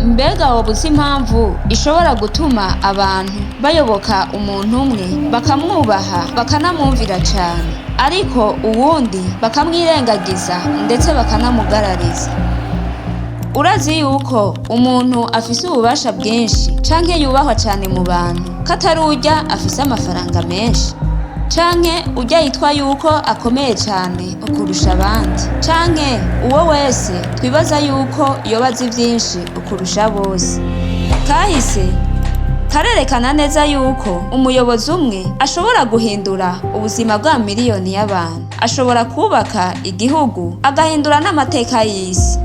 Mbega woba uzi impamvu ishobora gutuma abantu bayoboka umuntu umwe, bakamwubaha, bakanamwumvira cane, ariko uwundi bakamwirengagiza ndetse bakanamugarariza? Urazi yuko umuntu afise ububasha bwinshi canke yubahwa cane mu bantu ko atari urya afise amafaranga menshi, canke urya yitwa yuko akomeye cane kurusha abandi, canke uwo wese twibaza yuko yoba azi vyinshi kurusha bose. Kahise karerekana neza yuko umuyobozi umwe ashobora guhindura ubuzima bwa miliyoni y'abantu, ashobora kubaka igihugu, agahindura n'amateka y'isi.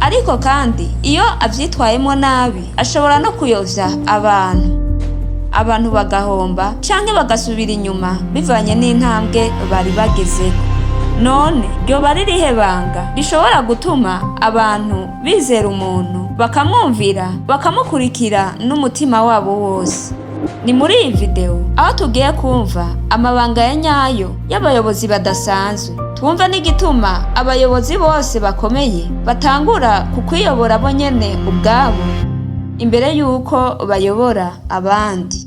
Ariko kandi iyo avyitwayemwo nabi, ashobora no kuyovya abantu, abantu bagahomba canke bagasubira inyuma bivanye n'intambwe bari bagezeko. None ryoba ari irihe banga rishobora gutuma abantu bizera umuntu, bakamwumvira, bakamukurikira n'umutima wabo wose? Ni muri iyi video aho tugiye kumva amabanga ya nyayo y'abayobozi badasanzwe, twumve n'igituma abayobozi bose bakomeye batangura ku kwiyobora bo nyene ubwabo imbere y'uko bayobora abandi.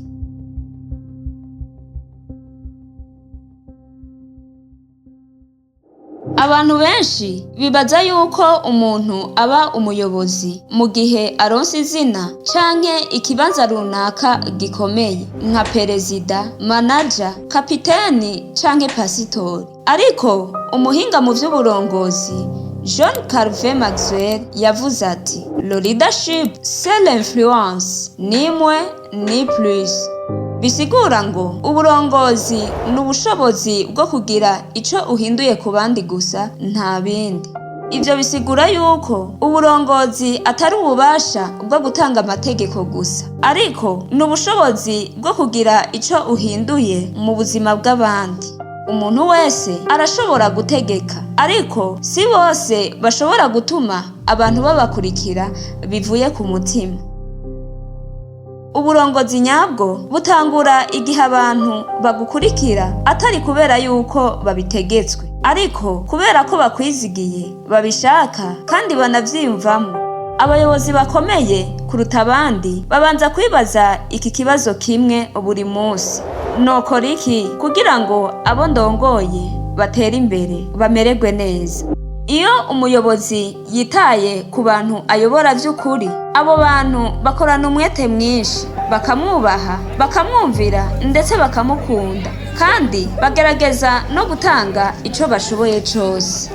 Abantu benshi bibaza yuko umuntu aba umuyobozi mu gihe aronse izina canke ikibanza runaka gikomeye nka perezida, manaja, kapiteni canke pasitori. Ariko umuhinga mu vy'uburongozi John Calvin Maxwell yavuze ati: "Le leadership, c'est l'influence, ni moins ni plus." Bisigura ngo uburongozi ni ubushobozi bwo kugira ico uhinduye ku bandi gusa, nta bindi. Ivyo bisigura yuko uburongozi atari ububasha bwo gutanga amategeko gusa, ariko ni ubushobozi bwo kugira ico uhinduye mu buzima bw'abandi. Umuntu wese arashobora gutegeka, ariko si bose bashobora gutuma abantu babakurikira bivuye ku mutima. Uburongozi nyabwo butangura igihe abantu bagukurikira atari kubera yuko babitegetswe, ariko kubera ko bakwizigiye, babishaka kandi banavyiyumvamwo. Abayobozi bakomeye kuruta abandi babanza kwibaza iki kibazo kimwe buri munsi: nokora iki kugira ngo abo ndongoye batere imbere, bamererwe neza? Iyo umuyobozi yitaye ku bantu ayobora vy'ukuri, abo bantu bakorana umwete mwinshi, bakamwubaha, bakamwumvira ndetse bakamukunda, kandi bagerageza no gutanga ico bashoboye cose.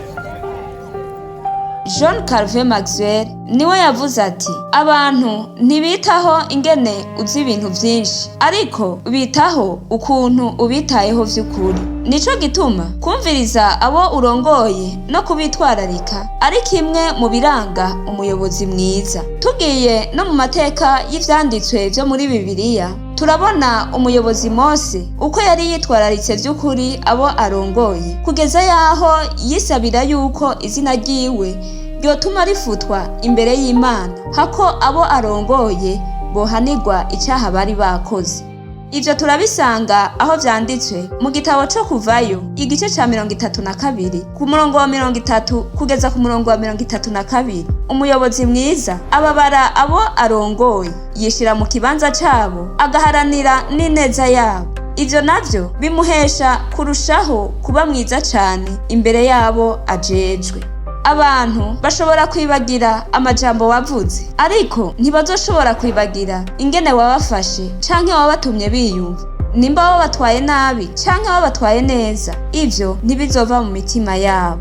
John Calvin Maxwell niwe yavuze ati: "Abantu ntibitaho ingene uzi ibintu vyinshi, ariko bitaho ukuntu ubitayeho vy'ukuri." Nico gituma kumviriza abo urongoye no kubitwararika ari kimwe mu biranga umuyobozi mwiza. Tugiye no mu mateka y'ivyanditswe vyo muri Bibiliya, turabona umuyobozi Mose uko yari yitwararitse vy'ukuri abo arongoye, kugeza yaho yisabira yuko izina ryiwe ryotuma rifutwa imbere y'Imana hako abo arongoye bohanirwa icaha bari bakoze. Ivyo turabisanga aho vyanditswe mu gitabo co Kuvayo, igice ca 32, ku murongo wa 30 kugeza ku murongo wa 32. Umuyobozi mwiza ababara abo arongoye, yishira mu kibanza cabo, agaharanira n'ineza yabo. Ivyo navyo bimuhesha kurushaho kuba mwiza cane imbere yabo ajejwe. Abantu bashobora kwibagira amajambo wavuze, ariko ntibazoshobora kwibagira ingene wabafashe canke wabatumye biyumva. Nimba wabatwaye nabi canke wabatwaye neza, ivyo ntibizova mu mitima yabo.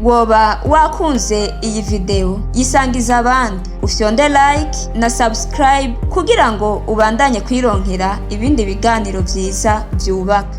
Woba wakunze iyi video, yisangiza abandi, ufyonde like na subscribe kugira ngo ubandanye kwironkera ibindi biganiro vyiza vyubaka.